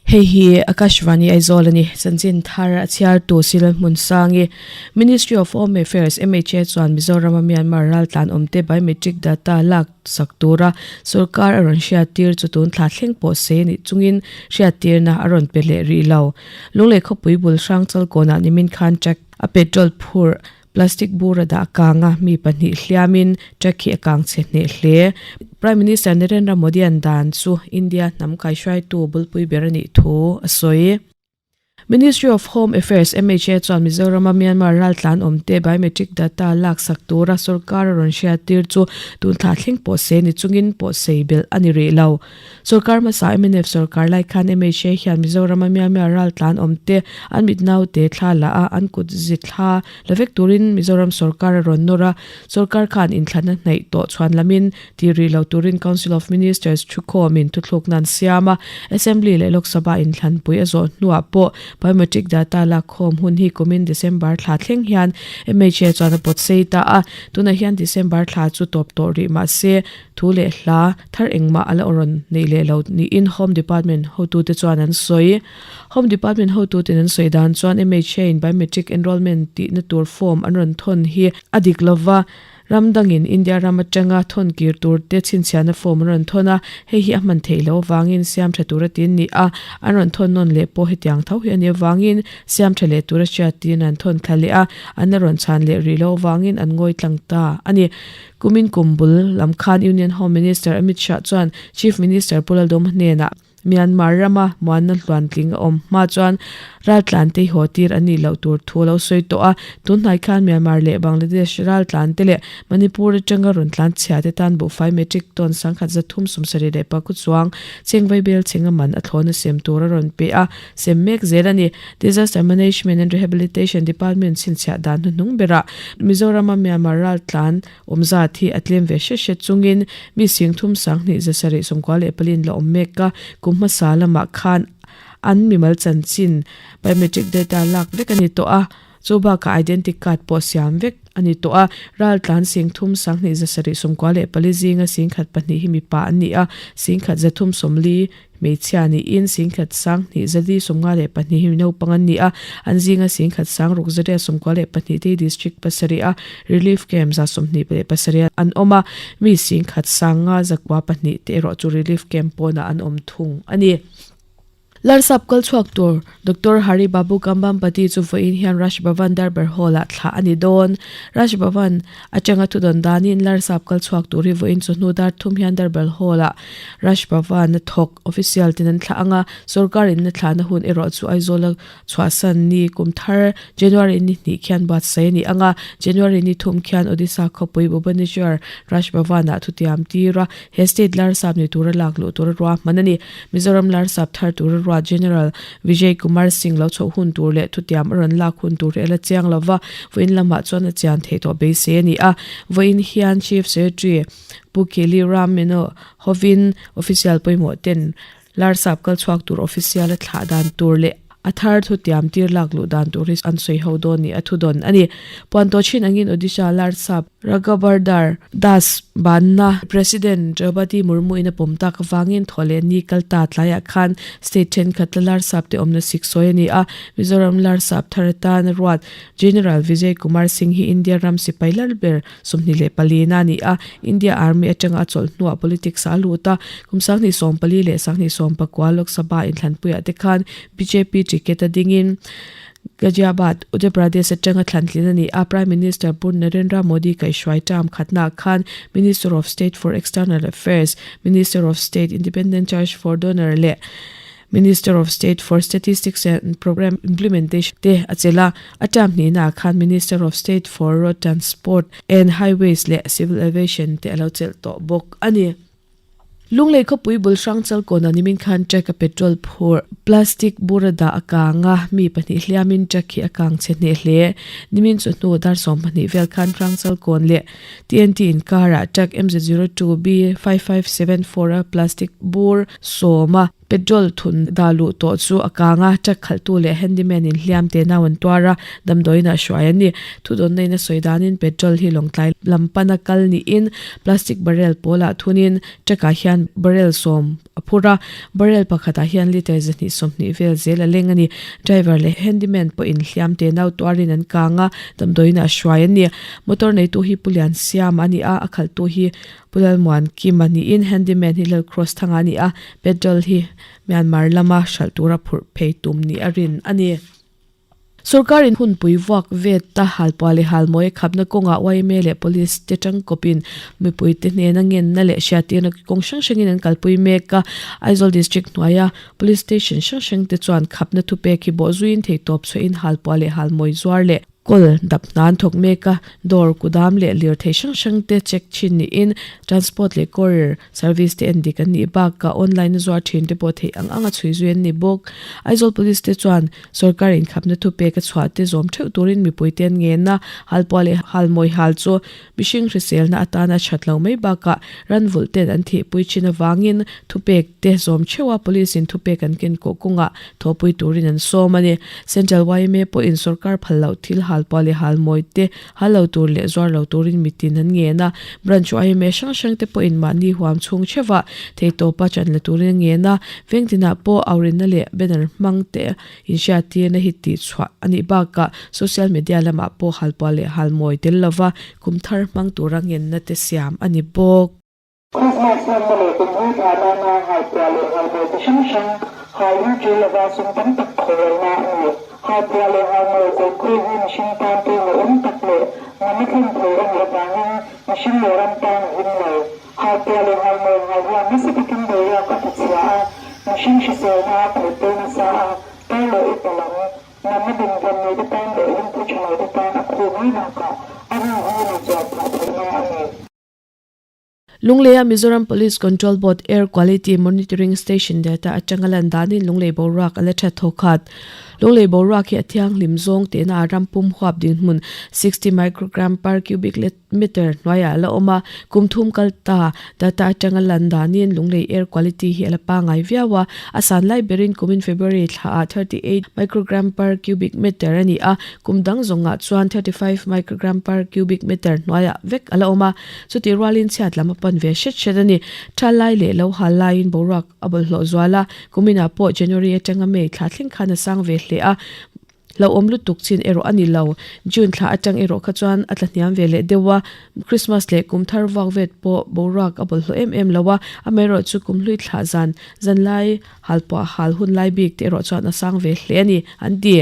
Hei hi Akashvani Aizawl a ni. Chanchin thar a chhiartu Silal Hmunsangi, Ministry of Home Affairs, MHA, chuan Mizorama Myanmar raltlan awmte biometric data lak sak tura sorkar a rawn hriattir chu tun thla thleng pawh sei a nih chungin hriattirna a rawn pe leh rih lo. Lunglei khawpui bul hrang chalkawnah nimin khan track a petrol phur Plastic bur a dah kang a, mi pahnih hliamin truck hi a kang chhe hneh hle. Prime Minister Narendra Modi-a'n dan chu India hnam kaihruaitu bulpui ber a nih thu a sawi. Ministry of Home Affairs, MHA, chuan Mizorama Myanmar raltlan awmte biometric data laksak tura sorkar a rawn hriattir chu tun thla thleng pawh se ni chungin pawh sei belh a ni rih lo. Sorkar hmasa mnf sorkar lai khan MHA hian Mizorama Myanmar raltlan awmte an mit naute thla la a, an kut zi thla la vek turin Mizoram sorkar a rawn nawr a. Sorkar khan inthlanna hnaih tawh chhuan lamin ti rih lo turin Council of Ministers thukhawmin thuthlukna an siam a. Assembly leh Lok Sabha inthlanpui a zawh hnuah pawh biometric data lakkhawm hun hi kumin December thla thleng hian MHA chuan a pawt sei ta a. Tunah hian December thla chu tawp tawh rih mahse Thu leh hla thar engmah a la rawn neih leh lo niin Home Department hotute chuan an sawi. Home Department hotuten an sawi dan chuan MHA in biometric enrolment tihna tur form an rawn thawn hi a dik lova, ram dangin India ram atanga thawn kir turte chhinchhiahna form an rawn thawn a, hei hi a hman theih loh avangin siam tha tura tin ni a, an rawn thawn nawn leh pawh hetiang tho hi a nih avangin siam tha leh tura hriattin an thawn thla leh a, an la rawn chhan leh rih loh avangin an ngawi tlang ta a ni. Kumin kum bul lam khan Union Home Minister Amit Shah chuan Chief Minister Pu Laldawma hnenah Myanmar rama muanna hluantling a awm hma chuan raltlante hi haw tir an nih loh tur thu a lo sawi tawh a. Tun hnai khan Myanmar leh Bangladesh raltlante leh Manipur atanga rawn tlan chhia te tan buhfai metric ton 1374 chuang chengvai bel chhenga man a thlawna sem tur a rawn pe a, sem mek zel a ni. Disaster Management and Rehabilitation Department chhinchhiah dan hnuhnung berah Mizorama Myanmar raltlan awm zat hi a tlem ve hret hret chungin mi sing thum 10 794 la awm mek a, kum hmasa lamah khan an mimal chanchin biometric data lak vek a ni tawh a, chu bakah identity card pawh siam vek a ni tawh a. Raltlan sing thum 10 794 zinga sing khat pahnih hi mipa an ni a, sing khat 340 Hmeichhia niin singkhat sang hnih zali 52 hi naupang an ni a, an zinga singkhat sang ruk zaria 92 te hi district pasarih a relief camp 27 an awm a, mi singkhat sang nga zakua pahnih te erawh chu relief camp pawnah an awm thung a ni. Larsap kal chhuak tur Doctor Hari Babu Kambhampati chu vawiin hian Raj Bhavan Darbar Hall-ah thlah a ni dawn. Raj Bhavan atanga thudawn danin Larsap kal chhuak tur hi vawiin chawhnu dar thum hian Darbar Hall-ah Raj Bhavan a thawk official ten an thlah ang a, sorkar in a thlahna hun erawh chu Aizawl a chhuahsan ni kum thar January ni hnih khian buatsaih a ni ang a, January ni thum khian Odisha khawpui Bhubaneswar Raj Bhavan ah thutiam tir a, he state larsap ni tura lak luh tura ruahman a ni. Mizoram larsap thar tura ruat General Vijay Kumar Singh lo chhoh hun tur leh thutiam a rawn lak hun tur hi a la chiang lo va, vawiin lamah chuan a chian theih tawh beisei a ni a, vawiin hian Chief Secretary Pu Keli Ram Meno hovin official pawimawh ten Larsap kal chhuak tur official a thlah dan tur leh a thar thutiam tir lak luh dan tur hi an sawi ho dawn nih a thu dawn a ni. Puan tawh thin angin Odisha Larsap Raghavardar Das banna President Draupadi Murmu in a pawm tak avangin thaw leh ni kal ta tlaiah khan state thenkhat la Larsap te awmna sik sawi a ni a, Mizoram Larsap thar atan ruat General Vijay Kumar Singh hi India ram sipai lar ber 24 na a ni a, India Army atanga a chawlh hnuah politics ah a lut a, kum 2014 leh 2019 Lok Sabha inthlanpuiah te khan bjp ticket a dingin Ghaziabad, Uttar Pradesh atanga thlantlin a ni a, Prime Minister Pu Narendra Modi kaihhruai term khatnaah khan Minister of State for External Affairs, Minister of State Independent Charge for Donor leh Minister of State for Statistics and Programme Implementation te a chelh a, a term hnihnaah khan Minister of State for Road Transport and Highways leh Civil Aviation te a lo chelh tawh bawk a ni. Lunglei khawpui bul hrang chalkawnah nimin khan truck a petrol phur plastic bur a dah a kang a, mi pahnih hliamin truck hi a kang chhe hneh hle. Nimin chu hnu dar 12 vel khan hrang chalkawn leh TNT inkarah truck MZ02B5574 a plastic bur sawm a. Petrol thun dah luh tawh chu a kang a, truck khalhtu leh handyman in hliam te nau an tuar a, damdawiin ah hruai an ni. Thudawnna in a sawi danin petrol hi Lawngtlai lam pana kal niin plastic barrel pawlah thunin truck ah hian barrel sawm a phur a, barrel pakhatah hian litre 220 vel zel a leng a ni. Driver leh handyman pawhin hliam te nau tuarin an kang a, damdawiin ah hruai an ni. Motor neitu hi Pu Liansiama a ni a, a khalhtu hi Pu Lalmuan Kima niin handyman hi Lal Cross Thanga a ni a, petrol hi Myanmar lama hralh tura phurh phei tum nih a rin a ni. Sorkarin hunpui vuak vet a halpuah leh halmawi a khapna kawngah yma leh Police te tangkawpin mipuite hnena ngenna leh hriattirna kawng hrang hrangin an kalpui mek a. Aizawl District hnuaia Police Station hrang hrangte chuan khapna thupek hi bawhzuiin theitawp chhuahin halpuah leh halmawi zuar leh Kawl dap hna an thawk mek a, dawr, kudam leh lirthei hrang hrang te check thin niin transport leh courier service te en dik an nih bakah online a zuar thin te pawh theih ang ang a chhui zui an ni bawk. Aizawl Police te chuan sorkar inkhapna thupek a chhuah te zawm theuh turin mipui te an ngen a, halpuah leh halmawi hal chu mihring hriselna atana that lo mai bakah ranvulh ten an thihpui thin avangin thupek te zawm theuh a police in thupek an ken kawh kawngah thawhpui turin an sawm a ni. Central yma pawhin sorkar phal loh thil halpuah leh halmawi te hal lo tur leh zuar lo turin mitin an ngen a, branch yma hrang hrang te pawhin mahni huam chhung theuhah theitawpa chan la turin an ngen a, vengtinah pawh aurinna leh banner hmang te inhriattirna hi tih chhuah a nih bakah social media lamah pawh halpuah leh halmawi tel lova kum thar hmang tura ngenna te siam a ni bawk. Krismas hmanna leh kum hlui thlah nana halpuah leh halmawi chi hrang hrang hal hi tul lova sum tam tak khawrelna a ni. Halpuah leh halmawi kawlkhawi hi mihring tan pawimawh awm tak leh nunna thlen thei a nih avangin mihring leh ram tan a him lo. Halpuah leh halmawi hal hian nasa takin boruak a tichhia a, mihring hriselna a phaihpui nasa a, tar leh upa lam, Nana dinhmun neite tan leh lungphu tha lote tan a khu mai bakah a rin hi mi chuan phah theihna a ni. Lungleia Mizoram Police Control Board Air Quality Monitoring Station data atanga lan danin Lunglei boruak a la tha tho khat. Lunglei boruak hi a thianghlim zawng tihna a ram pum huap dinhmun 60 microgram per cubic meter hnuaiah a la awm a, kum thum kal ta data atanga lan danin Lunglei air quality hi a la pangai viau a, a san lai berin kumin February thlaah 38 microgram per cubic meter a ni a, kum dang zawngah chuan 35 microgram per cubic meter hnuaiah vek a la awm a. Chutih rualin chhiat lam a pan ve hret hret a ni. Tha lai leh lo hal laiin boruak a bawlhhlawh zual a, kuminah pawh January atanga May thla thleng khan a sang ve hle a, hlauhawm lutuk chin erawh a ni lo. June thla atang erawh kha chuan a tla hniam ve leh deuh a, Christmas leh kum thar vuak vet pawh boruak a bawlhhlawh em em lo a, amaherawh chu kum hlui thlah zan zan lai halpuah hal hun lai bik te erawh chuan a sang ve hle a ni, an ti.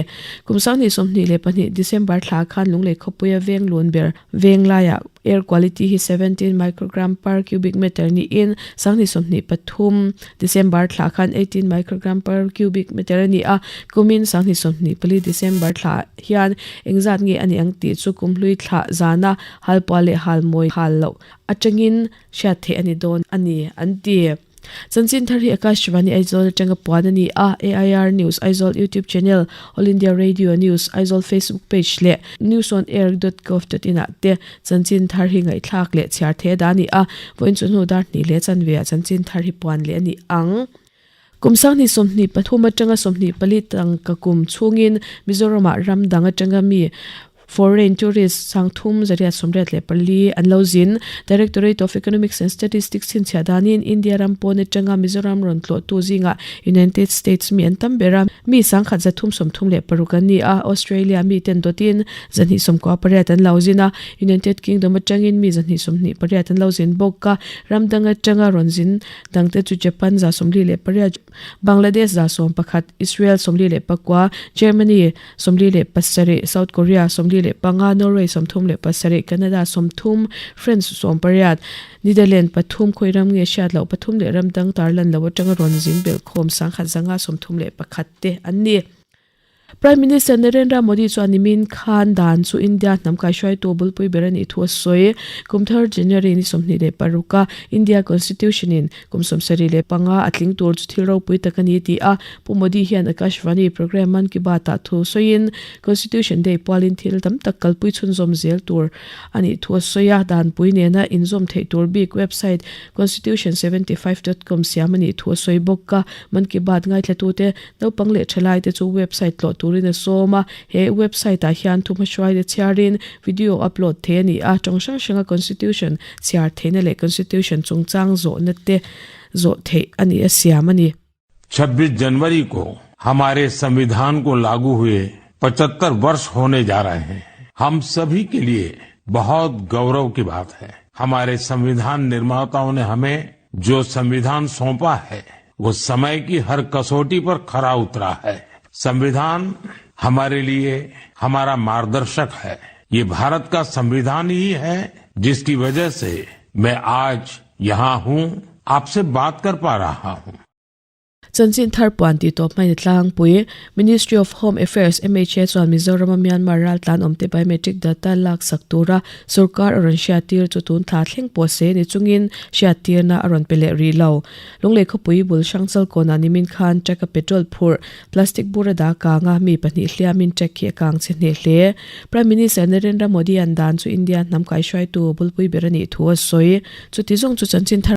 Kum 2022 December thla khan Lunglei khawpuia veng lun ber veng laiah air quality hi 17 microgram per cubic meter niin 2023 December thla khan 18 microgram per cubic meter a ni a, kumin 2024 December thla hian engzat nge a ni ang tih chu kumhlui thlah zana halpuah leh halmawi hal loh atangin hriat theih a ni dawn a ni, an ti. Chanchin thar hi Akashvani Aizawl atanga puan a ni a, AIR News Aizawl YouTube channel, All India Radio News Aizawl Facebook page leh newsonair.gov.in ah te chanchin thar hi ngaihthlak leh chhiar thei a dah a ni a, vawiin chu hnu dar hnih leh chanve ah chanchin thar hi puan leh a ni ang. Kum 2023 atanga 24 tangka kum chhungin Mizoramah ram dang atanga mi Foreign tourist 3884 an lo zin. Directorate of Economics and Statistics chhinchhiah danin India ram pawn atanga Mizoram rawn tlawhtu zingah United States mi an tam ber a, mi 1336 an ni a, Australia mi ten dawtin 298 an lo zin a, United Kingdom atangin mi 228 an lo zin bawk a, ram dang atanga rawn zin dangte chu Japan 48, Bangladesh 11, Israel 44, Germany 47, South Korea 45, Norway 37, Canada 30, France 18, Netherlands pathum, khawi ram nge hriat loh pathum leh ram dang tarlan lo atanga rawn zin belhkhawm 1131 te an ni. Prime Minister Narendra Modi chuan nimin khan dan chu India hnam kaihruaitu bulpui ber a nih thu a sawi. Kum thar January ni 26 a India Constitution in kum 75 a tling tur chu thil ropui tak a ni ti a, Pu Modi hian Akashvani programme Mann Ki Baat ah thu sawiin Constitution Day pualin thil tam tak kalpui chhunzawm zel tur a nih thu a sawi a, danpui nena inzawm theih tur bik website constitution 75 dot com siam a nih thu a sawi bawk a. Mann Ki Baat ngaithlatute Naupang leh thalaite chu website tlawh turin a sawm a, he website ah hian thuhmahruaina chhiarin video upload thei a ni a, tawng hrang hranga constitution chhiar theihna leh constitution chungchang zawhna te zawh theih a ni a siam a ni. 26 जनवरी को हमारे संविधान को लागू हुए 75 वर्ष होने जा रहे हैं। हम सभी के लिए बहुत गौरव की बात है। हमारे संविधान निर्माताओं ने हमें जो संविधान सौंपा है वो समय की हर कसौटी पर खरा उतरा है। संविधान हमारे लिए हमारा मार्गदर्शक है। ये भारत का संविधान ही है जिसकी वजह से मैं आज यहाँ हूँ, आपसे बात कर पा रहा हूँ। Chanchin thar puan tih tawp hmain a tlangpui. Ministry of Home Affairs, MHA, chuan Mizorama Myanmar raltlan awmte biometric data lak sak tura sorkar a rawn hriattir chu tun thla thleng pawh se ni chungin hriattirna a rawn pe leh rih lo. Lunglei khawpui bul hrangchal kawnah nimin khan truck a petrol phurh plastic bur a dah kang a, mi pahnih hliamin truck hi a kang chhe hneh hle. Prime Minister Narendra Modi an dan chu India hnam kaihruaitu bulpui ber a nih thu a sawi. Chuti zawng chu chanchin thar.